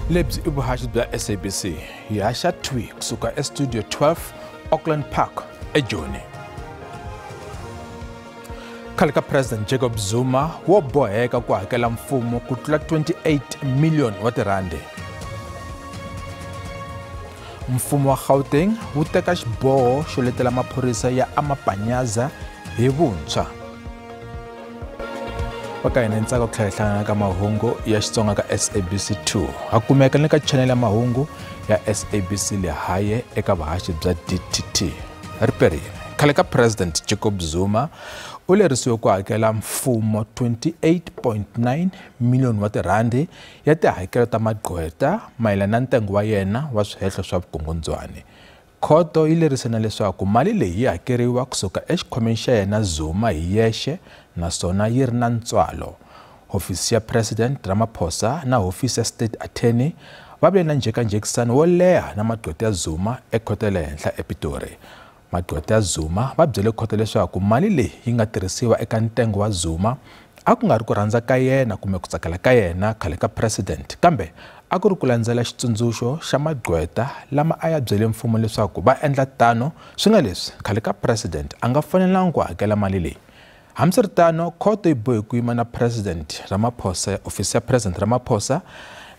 Lebyi i vuhaxi bya SABC hi haxa thwi kusuka eStudio 12 Auckland Park eJoni. Khale ka President Jacob Zuma wo boheka ku hakela mfumo ku tlula 28 million wa tirhandi. Mfumo wa Gauteng wu teka xiboho xo letela maphorisa ya Amapanyaza hi vuntshwa. Va ka hina ntsako ku tlhela hlangana ka mahungu ya Xitsonga ka SABC 2. Ha kumeka ni ka channel ya mahungu ya SABC Lehae eka vuhaxi bya DTT. Riperile. Khale ka President Jacob Zuma u lerisiwe ku hakela mfumo 28.9 million wa tirhandi ya tihakelo ta magqweta mayelana na ntengo wa yena wa swihehlo swa vukungundzwani. Khoto yi lerise na leswaku mali leyi yi hakeriwa kusuka exikhwameni xa yena Zuma hi yexe naswona yi ri na ntswalo. Hofisi ya President Ramaphosa na hofisi ya State Attorney va vile na njhekanjhekisano wo leha na magqweta ya Zuma ekhoto ya le henhla ePitori. Magqweta ya Zuma va byele khoto leswaku mali leyi yi nga tirhisiwa eka ntengo wa Zuma a ku nga ri ku rhandza ka yena kumbe ku tsakela ka yena khale ka President, kambe a ku ri ku landzela xitsundzuxo xa magqweta lama a ya byele mfumo leswaku va endla tano, swi nga leswi khale ka President a nga fanelanga ku hakela mali leyi. Hambiswiritano, khoto yi bohe ku yima na President Ramaphosa, ofisi ya President Ramaphosa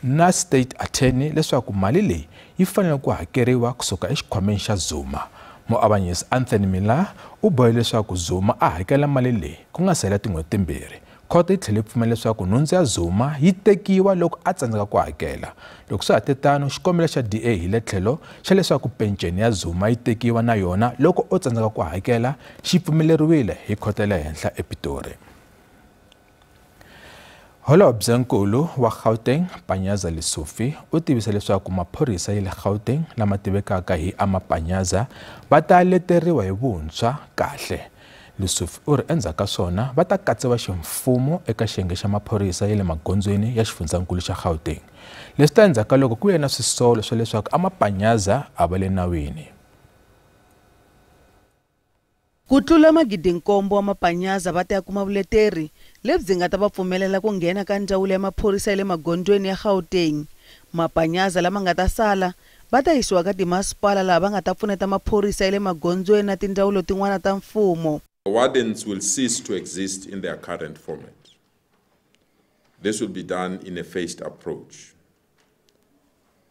na State Attorney leswaku mali leyi yi fanele ku hakeriwa kusuka exikhwameni xa Zuma. Muavanyisi Anthony Miller u bohe leswaku Zuma a hakela mali leyi ku nga sela tin'hweti timbirhi. Khoto yi tlhele yi pfumela leswaku nhundzu ya Zuma yi tekiwa loko a tsandzeka ku hakela. Loko swi ha te tano, xikombelo xa DA hi le tlhelo xa leswaku penceni ya Zuma yi tekiwa na yona loko o tsandzeka ku hakela xi pfumeleriwile hi khoto ya le henhla ePitori. Holobyenkulu wa Gauteng Panyaza Lesufi u tivise leswaku maphorisa ya le Gauteng lama tivekaka hi Amapanyaza va ta leteriwa hi vuntshwa kahle. Lesufi u ri endzhaku ka swona va ta katsiwa ximfumo eka xiyenge xa maphorisa ya le magondzweni ya xifundzankulu xa Gauteng. Leswi ta endzhaku ka loko ku ve na swisolo swa leswaku Amapanyaza a va le nawini. Ku tlula 7,000 wa Mapanyaza va ta ya kuma vuleteri lebyi nga ta va pfumelela ku nghena ka ndzawulo ya maphorisa ya le magondzweni ya Gauteng. Mapanyaza lama nga ta sala va ta yisiwa ka timasipala laha va nga ta pfuneta maphorisa ya le magondzweni na tindzawulo tin'wana ta mfumo. The wardens will cease to exist in their current format. This will be done in a phased approach.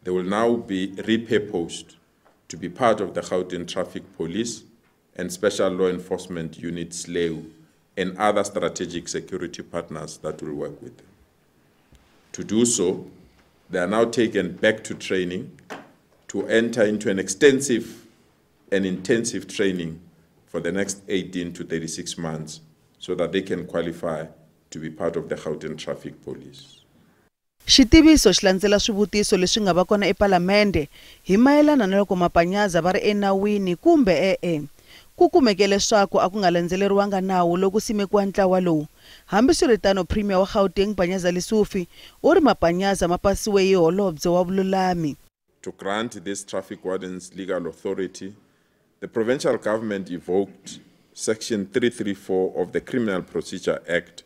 They will now be repurposed to be part of the Gauteng Traffic Police and Special Law Enforcement Unit SLEU and other strategic security partners that will work with them. To do so, they are now taken back to training to enter into an extensive and intensive training for the next 18 to 36 months so that they can qualify to be part of the Gauteng Traffic Police. Xitiviso xi landzela swivutiso leswi nga va kona ePalamende hi mayelana na loko Mapanyaza va ri enawini kumbe e-e. Ku kumeke leswaku a ku nga landzeleriwanga nawu loko simekiwa ntlawa lowu. Hambiswiritano, Premier wa Gauteng Panyaza Lesufi u ri Mapanyaza ma pasiwe hi holobye wa vululami. To grant this traffic wardens legal authority, the provincial government evoked Section 334 of the Criminal Procedure Act,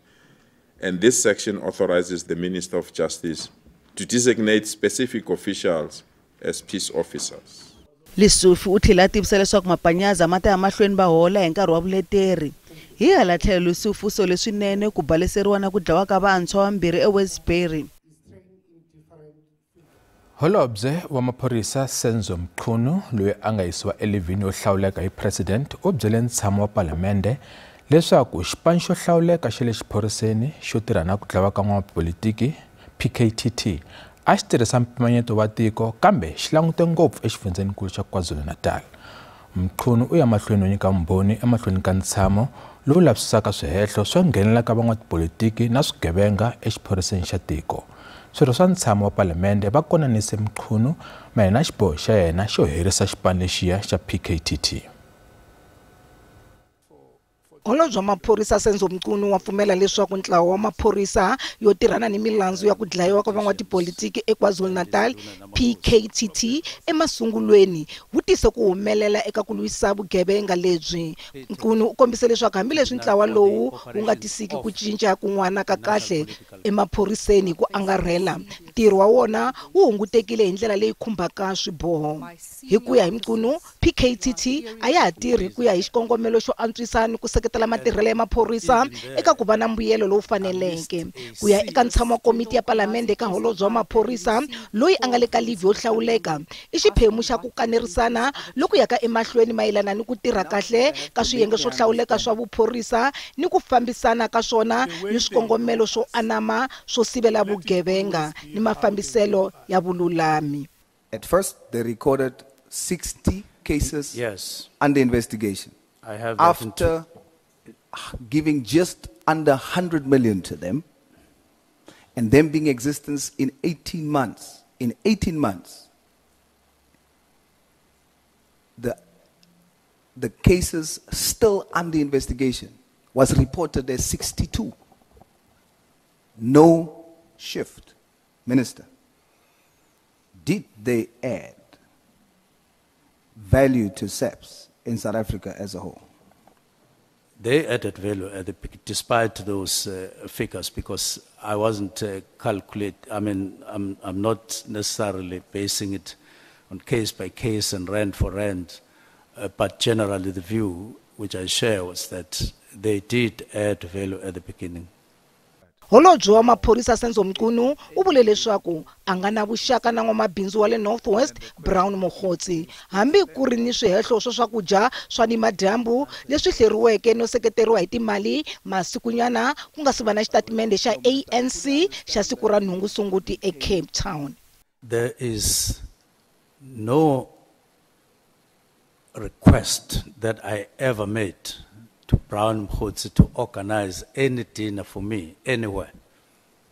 and this section authorizes the Minister of Justice to designate specific officials as peace officers. Lesufi u tlhela a tivisa leswaku Mapanyaza ma ta ya mahlweni va hola hi nkarhi wa vuleteri. Hi hala tlhelo Lesufi u sole swinene ku baleseriwa na ku dlawa ka vantshwa vambirhi eWestbury. Holobye wa maphorisa Senzo Mchunu loyi a nga yisiwa elivhini yo hlawuleka hi President u byele ntshamo wa Palamende leswaku xipano xo hlawuleka xa le xiphoriseni xo tirha na ku dlawa ka n'wamapolitiki PKTT a xi tirhisa mpimanyeto wa tiko kambe xi langute ngopfu exifundzenikulu xa KwaZulu-Natal. Mchunu u ya mahlweni no nyika vumbhoni emahlweni ka ntshamo lowu lavisisaka swihehlo swo nghenelela ka van'watipolitiki na swigevenga exiphoriseni xa tiko. Swirho swa ntshamo wa Palamende va konanise Mchunu mayelana na xiboho xa yena xo herisa xipano lexiya xa PKTT. Holobye wa maphorisa Senzo Mchunu wa pfumela leswaku ntlawa wa maphorisa yo tirhana ni milandzu ya ku dlayiwa ka van'watipolitiki eKwaZulu-Natal PKTT emasungulweni wu tise ku humelela eka ku lwisa vugevenga lebyi. Mchunu u kombise leswaku hambileswi ntlawa lowu wu nga tisiki ku cinca kun'wana ka kahle emaphoriseni hi ku angarhela, ntirho wa wona wu hungutekile hi ndlela leyi khumbaka swiboho. Hi ku ya hi Mchunu, PKTT a ya ha tirhi ku ya hi xikongomelo xo antswisa ni ku seketela matirhelo ya maphorisa eka ku va na mbuyelo lowu faneleke. Ku ya eka ntshamo wa komiti ya palamende eka holobye wa maphorisa loyi a nga le ka livhi yo hlawuleka, i xiphemu xa ku kanerisana loku yaka emahlweni mayelana ni ku tirha kahle ka swiyenge swo hlawuleka swa vuphorisa ni ku fambisana ka swona ni swikongomelo swo anama swo sivela vugevenga ni mafambiselo ya vululami. At first, they recorded 60 cases under investigation. I have that in After giving just under 100 million to them, and them being existence in 18 months. In 18 months, the cases still under investigation was reported as 62. No shift. Minister, did they add value to SAPS in South Africa as a whole? They added value at the, despite those figures, because I wasn't calculate. I mean, I'm not necessarily basing it on case by case and rand for rand, but generally the view which I share was that they did add value at the beginning. Holobye wa maphorisa Senzo Mchunu u vule leswaku a nga na vuxaka na n'wamabindzu wa le North West Brown Mogotsi, hambi ku ri ni swihehlo swa swakudya swa nimadyambu leswi hleriweke no seketeriwa hi timali masikunyana ku nga si va na xitatimende xa ANC xa siku ra 8 Sunguti eCape Town. There is no request that I ever made to Brown Mogotsi to organize any dinner for me anywhere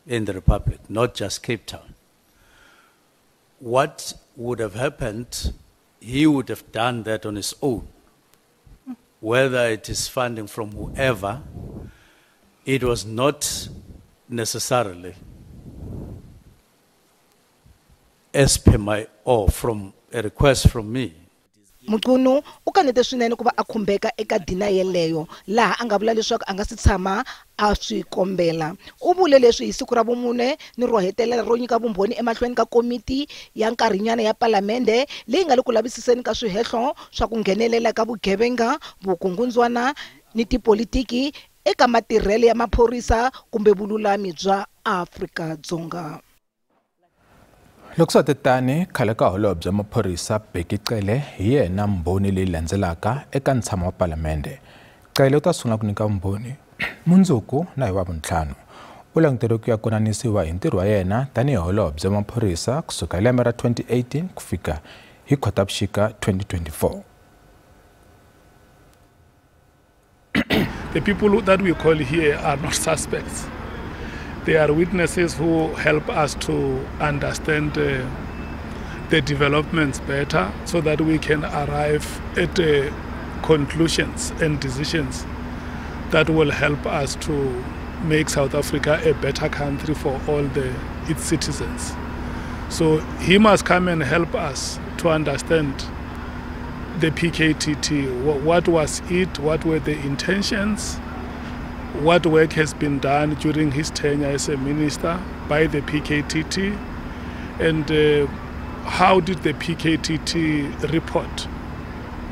in the Republic, not just Cape Town. What would have happened, he would have done that on his own. Whether it is funding from whoever, it was not necessarily as per my, or from a request from me. Mchunu u kanete swinene ku va a khumbeka eka dina yeleyo, laha a nga vula leswaku a nga si tshama a swi kombela. U vule leswi hi siku ra vumune ni ro hetelela ro nyika vumbhoni emahlweni ka komiti ya nkarhinyana ya palamende leyi nga le ku lavisiseni ka swihehlo swa ku nghenelela ka vugevenga, vukungundzwana ni tipolitiki eka matirhelo ya maphorisa kumbe vululami bya Afrika-Dzonga. Loko swi tani khale ka holobye wa maphorisa Bheki Cele hi yena mbhoni leyi landzelaka eka ntshamo wa palamende. Cele u ta sungula ku nyika vumbhoni mundzuku na hi Wavuntlhanu. U languteriwe ku ya konanisiwa hi ntirho wa yena tanihi holobye wa maphorisa kusuka hi lembe ra 2018 ku fika hi Khotavuxika 2024. The people that we call here are not suspects. They are witnesses who help us to understand the developments better so that we can arrive at conclusions and decisions that will help us to make South Africa a better country for all its citizens. So he must come and help us to understand the PKTT. What was it? What were the intentions? What work has been done during his tenure as a minister by the PKTT, and how did the PKTT report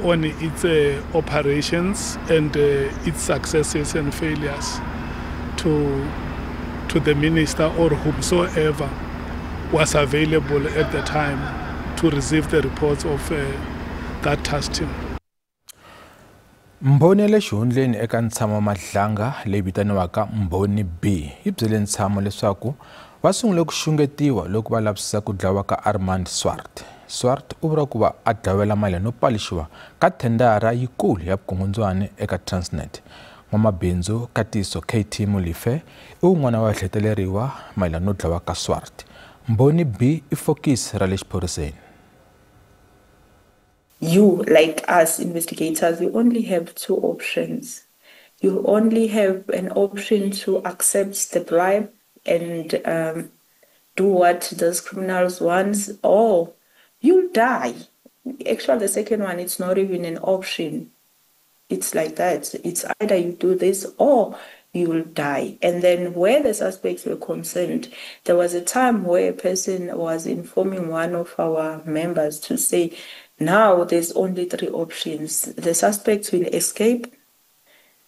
on its operations and its successes and failures to the minister or whomsoever was available at the time to receive the reports of that task team. Mbhoni ya le xihundleni eka ntshamo wa Madlanga leyi vitaniwaka Mbhoni B yi byele ntshamo leswaku va sungule ku xungetiwa loko va lavisisa ku dlawa ka Armand Swart. Swart u vuriwa ku va a dlawela mayelana no paluxiwa ka thendara yikulu ya vukungundzwana eka Transnet. N'wamabindzu Katiso KT Molefe i wun'wana wa ehleketeleriwa mayelana no dlawa ka Swart. Mbhoni B i fokisi ra le xiphoriseni. You, like us investigators, we only have two options. You only have an option to accept the bribe and do what those criminals want, or you die. Actually, the second one, it's not even an option. It's like that. It's either you do this or you will die. And then where the suspects were concerned, there was a time where a person was informing one of our members to say, now there's only three options. The suspect will escape,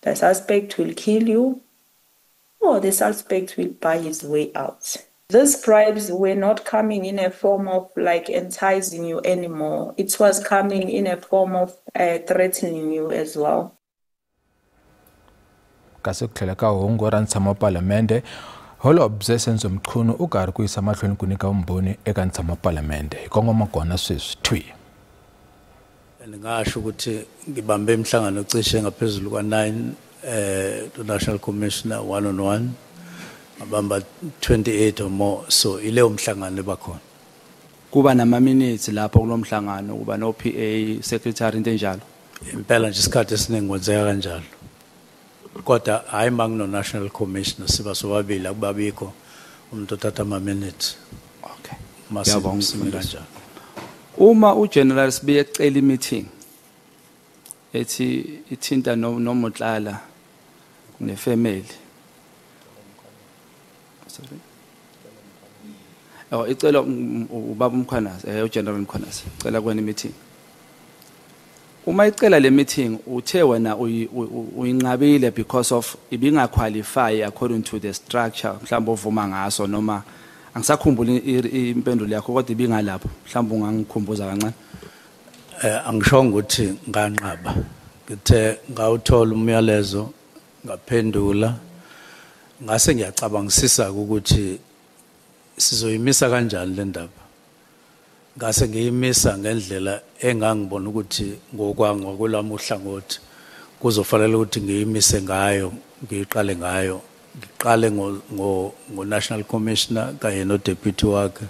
the suspect will kill you, or the suspect will buy his way out. These bribes were not coming in a form of like enticing you anymore. It was coming in a form of threatening you as well. Kasi ku tlhela ka hungu ra ntshamo wa palamende, Holobye Senzo Mchunu u karhi ku yisa mahlweni ku nyika vumbhoni eka ntshamo wa palamende. Hi kongoma kona sweswi thwi. Ngingasho ukuthi ngibambe imihlangano cishe ngaphezulu kwa-9 to National Commissioner 1 on 1 ngabamba 28 or more, so ileyo mhlangano ebakhona. Kuba nama minutes lapho kulomhlangano, kuba no PA secretary into enjalo. Impela nje isikhathi esiningi kwenzeka kanjalo. Kodwa hayi mangino National Commissioner siba sobabili akubabikho umuntu othatha ama minutes. Okay. Ngiyabonga kanjalo. Uma uGeneral Sibiya ecela meeting ethi ithinta noMotlala nefamily. Sorry. Oh, icela ubaba uMkhwanazi, uGeneral Mkhwanazi, icela kwena meeting. Uma icela le meeting uthe wena uyinqabile because of ibinga qualify according to the structure mhlawumbe ovuma ngaso, noma angisakhumbuli impendulo yakho kodwa ibingalapho, mhlawumbe ungangikhumbuza kancane. Angishongo ukuthi nganqaba, ngithe ngawuthola umyalezo ngaphendula, ngase ngiyacabangisisa ukuthi sizoyimisa kanjani le ndaba. Ngase ngiyimisa ngendlela engangibona ukuthi ngokwami uhlangothi kuzofanele ukuthi ngiyimise ngayo, ngiyiqale ngayo. Ngiqale ngo-National Commissioner kanye no-Deputy wakhe,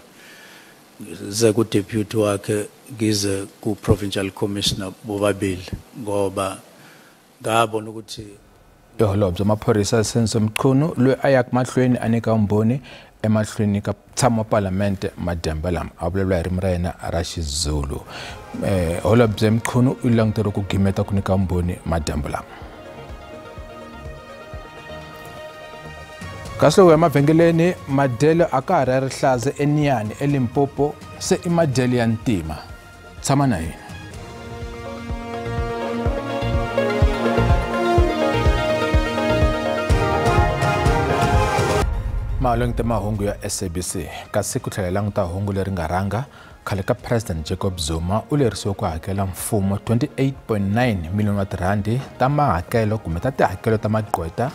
ngize ku-Deputy wakhe, ngize ku-Provincial Commissioner bobabili, ngoba ngabona ukuthi Holobye maphorisa Senzo Mchunu loyi a yaka mahlweni a nyika vumbhoni emahlweni ka ntshamo wa palamende madyambe lama a vulavula hi ririmi ra yena ra Xizulu. Holobye Mchunu u languteriwe ku gimeta ku nyika vumbhoni madyambe lama. Kasi loko emavhengeleni madyelo a ka ha ri ya rihlaza eNiyani eLimpopo, se i madyelo ya ntima. Tshama na hina. Mahlweni mahungu ya SABC kasi ku tlhela languta hungu leri nga rhanga, khale ka President Jacob Zuma u lerisiwe ku hakela mfumo 28.9 miliyoni wa tirhandi ta mahakelo kumbe ta tihakelo ta magqweta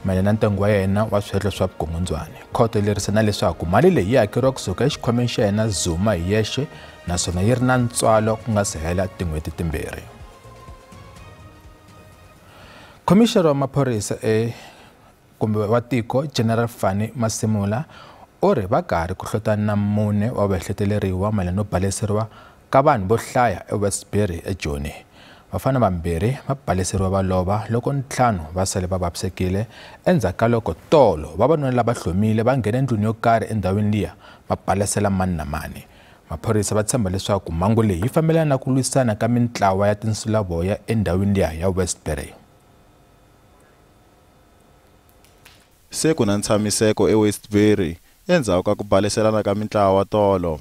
mayelana na ntengo wa yena wa swihehlo swa vukungundzwani. Khoto yi lerise na leswaku mali leyi yi hakeriwa kusuka exikhwameni xa yena Zuma hi yexe, naswona yi ri na ntswalo ku nga si hela tin'hweti timbirhi. Khomixinara wa maphorisa kumbe wa tiko General Fannie Masemola u ri va karhi ku hlotana na mune wa vaehleteleriwa mayelana no baleseriwa ka vanhu vo hlaya eWestbury eJoni. Vafana vambirhi va baleseriwa va lova loko ntlhanu va sale va vavisekile endzhaku ka loko tolo vavanuna lava hlomile va nghena endlwini yo karhi endhawini liya va balesela mani na mani. Maphorisa va tshemba leswaku mhangu leyi yi fambelana na ku lwisana ka mintlawa ya tinsulavoya endhawini liya ya Westbury. Se ku na ntshamiseko eWestbury endzhaku ka ku baleselana ka mintlawa tolo.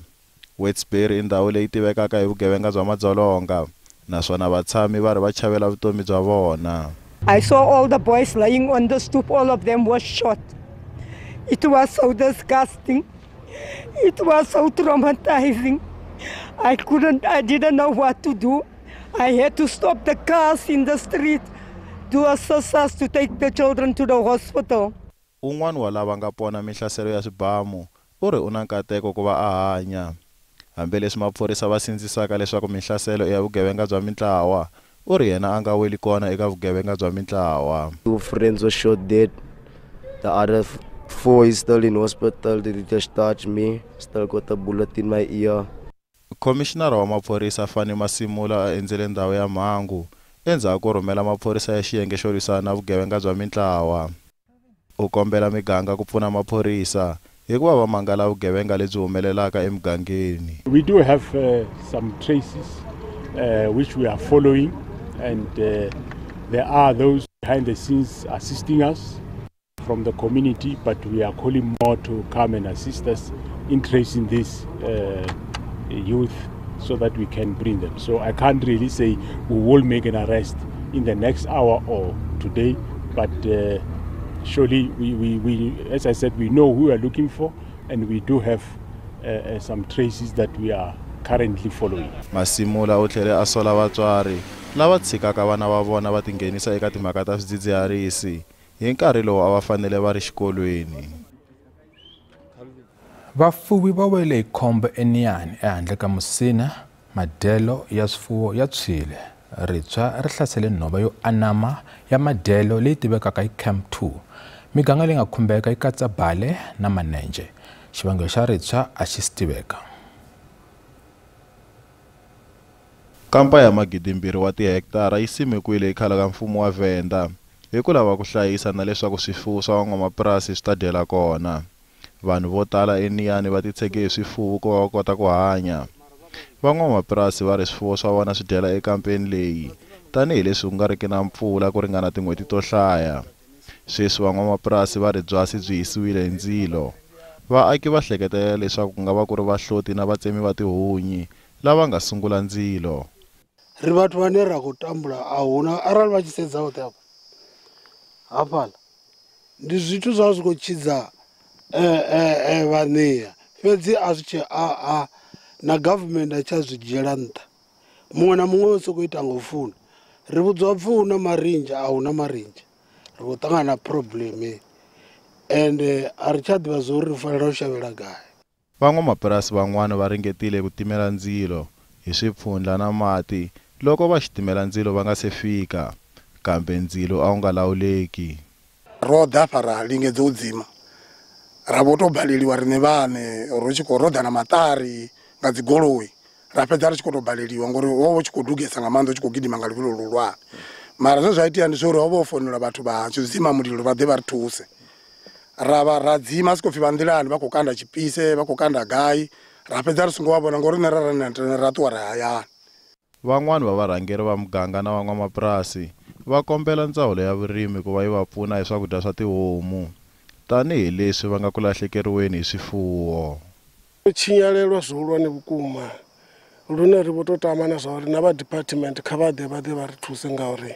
Westbury i ndhawu leyi tivekaka hi vugevenga bya madzolonga, naswona vatshami va ri va chavela vutomi bya vona. I saw all the boys lying on the stoop, all of them were shot. It was so disgusting. It was so traumatizing. I didn't know what to do. I had to stop the cars in the street to assist us to take the children to the hospital. Un'wana wa lava nga pona minhlaselo ya swibamu u ri u na nkateko ku va a hanya. Hambileswi maphorisa va sindzisaka leswaku minhlaselo i ya vugevenga bya mintlawa, u ri yena a nga weli kona eka vugevenga bya mintlawa. Two friends were shot dead. The other four is still in hospital. They just touched me. Still got a bullet in my ear. Khomishinara wa maphorisa Fannie Masemola a endzele ndhawu ya mhangu endzhaku ko rhumela maphorisa ya xiyenge xo lwisana na vugevenga bya mintlawa. U kombela miganga ku pfuna maphorisa hikuva va mangala vugevenga lebyi humelelaka emugangeni. We do have some traces which we are following, and there are those behind the scenes assisting us from the community, but we are calling more to come and assist us in tracing these youth so that we can bring them. So I can't really say we will make an arrest in the next hour or today, but surely we, as I said, we know who we are looking for, and we do have some traces that we are currently following. Masimula u tlhele a sola vatswari lava tshikaka vana va vona va tinghenisa eka timhaka ta swidzidziharisi hi nkarhi lowu a va fanele va ri xikolweni. Vafuwi va wele hi khombo eNiyani ehandle ka Musina, madyelo ya swifuwo ya tshwile. Ritshwa ri hlasele nhova yo anama ya madyelo leyi tivekaka hi Camp 2. Miganga leyi nga khumbeka yi katsa Bale na Manenje. Xivangelo xa ritshwa a xi si tiveka. Kampa ya 2,000 wa tihektara yi simekiwile hi khale ka mfumo wa Venda hi ku lava ku hlayisa na leswaku swifuwo swa van'wamapurasi swi ta dyela kona. Vanhu vo tala eNiyani va titshege hi swifuwo ku va va kota ku hanya. Van'wamapurasi va ri swifuwo swa vona swi dyela ekampeni leyi tanihileswi ku nga riki na mpfula ku ringana tin'hweti to hlaya. Sweswi van'wamapurasi va ri byasi byi hisiwile hi ndzilo. Vaaki va hleketela leswaku ku nga va ku ri vahloti na vatsemi va tihunyi lava nga sungula ndzilo. Ri vhathu vhane ra khou tambula a huna arali vha tshi sedza hoṱhe hafha hafhaḽa ndi zwithu zwa zwi khou tshidza vhaṋea fhedzi a zwi tshe a na government a tsha zwi dzhiela nṱha. Muṅwe na muṅwe u sokou ita nga u funa. Ri vhudziwa pfhi hu na marinzha, a hu na marinzha. Ri khou ṱangana na problem and a ri tsha ḓivha zwa uri ri fanela u shavhela gai. Van'wamapurasi van'wana va ringetile ku timela ndzilo hi swipfundla na mati loko va xitimela ndzilo va nga se fika, kambe ndzilo a wu nga lawuleki. Ro ḓa hafha ra lingedza u dzima, ra vho tou baleliwa riṋe vhaṋe ro tshi khou roḓa na maṱari nga dzi goloi, ra fhedza ri tshi khou tou baleliwa ngori wo vha u tshi khou dugesa nga maanḓa u tshi khou gidima nga luvhilo luhulwane. Mara zwe zwa itea ndi zwa uri ho vha ho founelwa vhathu vha tshidzima mulilo vha ḓe vha ri thuse. Ra vha ra dzima si khou pfhi vha nḓilani vha khou kanda tshipise vha khou kanda gai, ra fhedza ri songo vha vhona ngori riṋe ra ra ṱuwa ra hayani. Van'wani va varhangeri va muganga na van'wamapurasi va kombela ndzawulo ya vurimi ku va yi va pfuna hi swakudya swa tihomu tanihileswi va nga ku lahlekeriweni hi swifuwo. Tshinyalelwa zwihulwane vhukuma lune ri vho tou tama na zwa uri na vha department kha vha ḓe vha ri thuse ngauri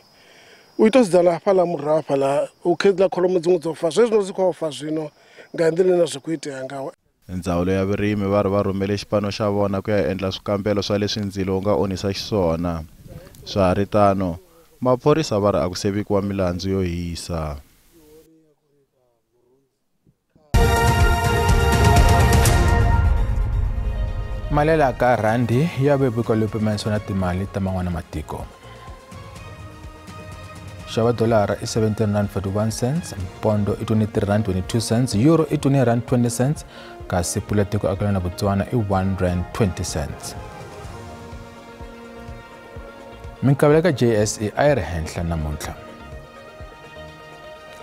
u ito sedzana hafhaḽa murahu hafhaḽa u khedziḽa kholomo dziṅwe dzo fa zwezwino dzi khou fa zwino nga nḓila ine zwi khou itea ngaho. Ndzawulo ya vurimi va ri va rhumele xipano xa vona ku ya endla swikambelo swa leswi ndzilo wu nga onhisa xiswona. Swa ha ri tano, maphorisa va ri a ku se vikiwa milandzu yo hisa. Malela ka rhandi ya vevuka lowu pimanisiwa na timali ta man'wana matiko. Xava dolara i R17.41, pondo i R23.22, euro i R20.20, kasi pula tiko akelana na Botswana i R1.20. Minkavelo ka JSE a yi ri henhla namuntlha.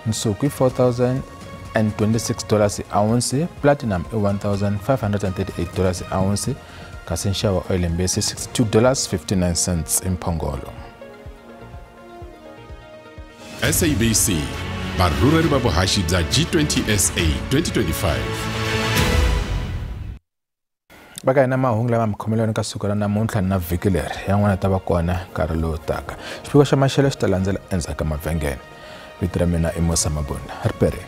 Nsuku i $4,026 ounce, platinum i $1,538 ounce, kasi nxavo oil mbesi $62.59 imphongolo. SABC, varhurheri va vuhaxi bya G20 SA 2025. Va ka hina mahungu lama mi khomeleni ka siku ra namuntlha na vhiki leri yan'wana ta va kona nkarhi lowu taka. Xiphiqo xa maxelo xi ta landzela endzhaku ka mavhengele. Vito ra mina i Musa Mabunda. Ri perile.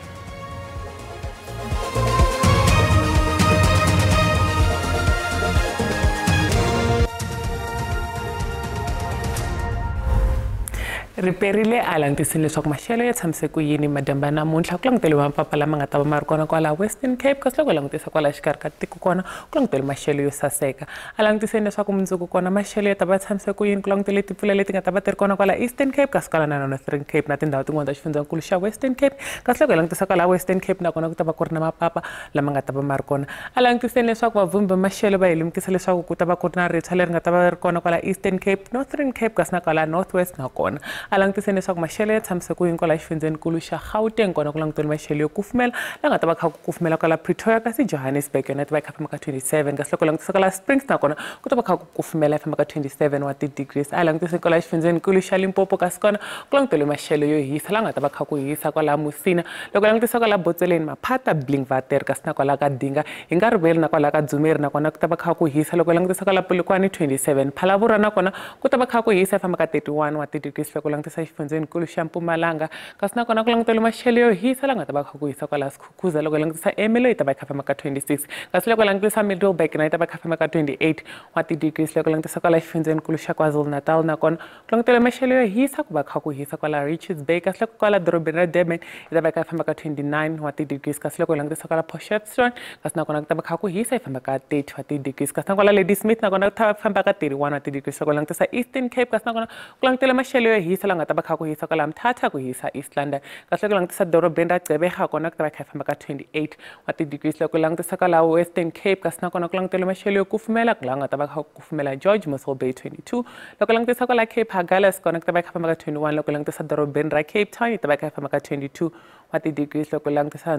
Riperile a langutisini leswaku maxelo ya tshamise ku yini madyambu ya namuntlha ku languteriwa mapapa lama nga ta va ma ri kona kwala Western Cape kasi loko langutisa kwala xikarhi ka tiko kona ku languteriwa maxelo yo saseka. A langutiseni leswaku mundzuku kona maxelo ya ta va tshamise ku yini ku langutele timpfula leti nga ta va ti ri kona kwala Eastern Cape kasi kwala na Northern Cape na tindhawu tin'wana ta xifundzankulu xa Western Cape kasi loko langutisa kwala Western Cape na kona ku ta va ku ri na mapapa lama nga ta va ma ri kona. A langutiseni leswaku vavhumbi va maxelo va hi lemukisa leswaku ku ta va ku ri na ritshwa leri nga ta va ri kona kwala Eastern Cape, Northern Cape kasi na kwala North West na kona. A langutiseni leswaku maxelo ya tshamise ku yini kwala xifundzenikulu xa Gauteng kona ku langutele maxelo yo kufumela la nga ta va kha ku kufumela kwala Pretoria kasi Johannesburg yona ta va kha famba ka 27 kasi loko langutisa kwala Springs na kona ku ta va kha ku kufumela yi famba ka 27 wa ti-degrees. A langutiseni kwala xifundzenikulu xa Limpopo kasi kona ku langutele maxelo yo hisa la nga ta va kha ku hisa kwala Musina loko langutisa kwala Botseleni Maphata Blinkwater kasi na kwala ka Dinga hi nga riveli na kwala ka Dzumeri na kona ku ta va kha ku hisa loko langutisa kwala Polokwane 27 Phalaborwa na kona ku ta va kha ku hisa yi famba ka 31 wa ti-degrees loko langutisa xifundzenikulu xa Mpumalanga kasi na kona ku langutele maxelo yo hisa la nga ta va kha ku hisa kwala Skukuza loko langutisa Ermelo yi ta va kha famba ka 26 kasi loko langutisa Middelburg na yi ta va kha famba ka 28 wa ti-degrees loko langutisa kwala xifundzenikulu xa KwaZulu-Natal na kona ku langutele maxelo yo hisa ku va kha ku hisa kwala Richards Bay kasi loko kwala dorobeni ra Durban yi ta va kha famba ka 29 wa ti-degrees kasi loko langutisa kwala Potchefstroom kasi na kona ku ta va kha ku hisa yi famba ka 30 wa ti-degrees kasi na kwala Ladysmith na kona ku ta va famba ka 31 wa ti-degrees loko langutisa Eastern Cape kasi na kona ku langutele maxelo yo hisa la nga ta va kha ku hisa kwala Mthatha ku hisa East London kasi loko langutisa dorobeni ra Gqeberha kona ku ta va kha famba ka 28 wa ti-degrees loko langutisa kwala Western Cape kasi na kona ku langutele maxelo yo kufumela ku la nga ta va kha ku kufumela George Mossel Bay 22 loko langutisa kwala Cape Agulhas kona ku ta va kha famba ka 21 loko langutisa dorobeni ra Cape Town yi ta va kha famba ka 22 wa ti-degrees loko langutisa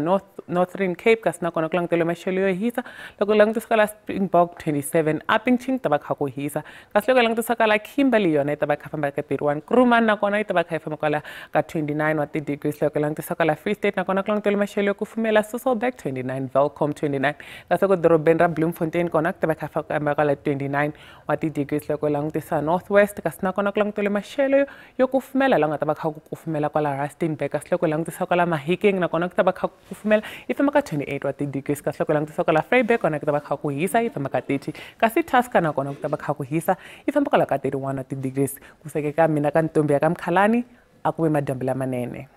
Northern Cape kasi na kona ku langutele maxelo yo hisa loko langutisa kwala Springbok 27 Upington ta va kha ku hisa kasi loko langutisa kwala Kimberley yona yi ta va kha famba ka 31 Kruman na kona yi ta va kha yi famba kwala ka 29 wa ti-degrees loko langutisa kwala Free State na kona ku langutele maxelo yo kufumela Sasolburg 29 Welkom 29 kasi loko dorobeni ra Bloemfontein kona ku ta va kha famba kwala 29 wa ti-degrees loko langutisa North West kasi na kona ku langutele maxelo yo kufumela la nga ta va kha ku kufumela kwala Rustenburg kasi loko langutisa kwala Mahikeng na kona ku ta va kha ku kufumela yi famba ka 28 wa ti-degrees kasi loko langutisa kwala Vryburg kona ku ta va kha ku hisa yi famba ka 30 kasi Tusker na kona ku ta va kha ku hisa yi famba kwala ka 31 wa ti-degrees. Ku seke ka mina ka ntombi ya ka Mkhalani a ku ve madyambu lamanene.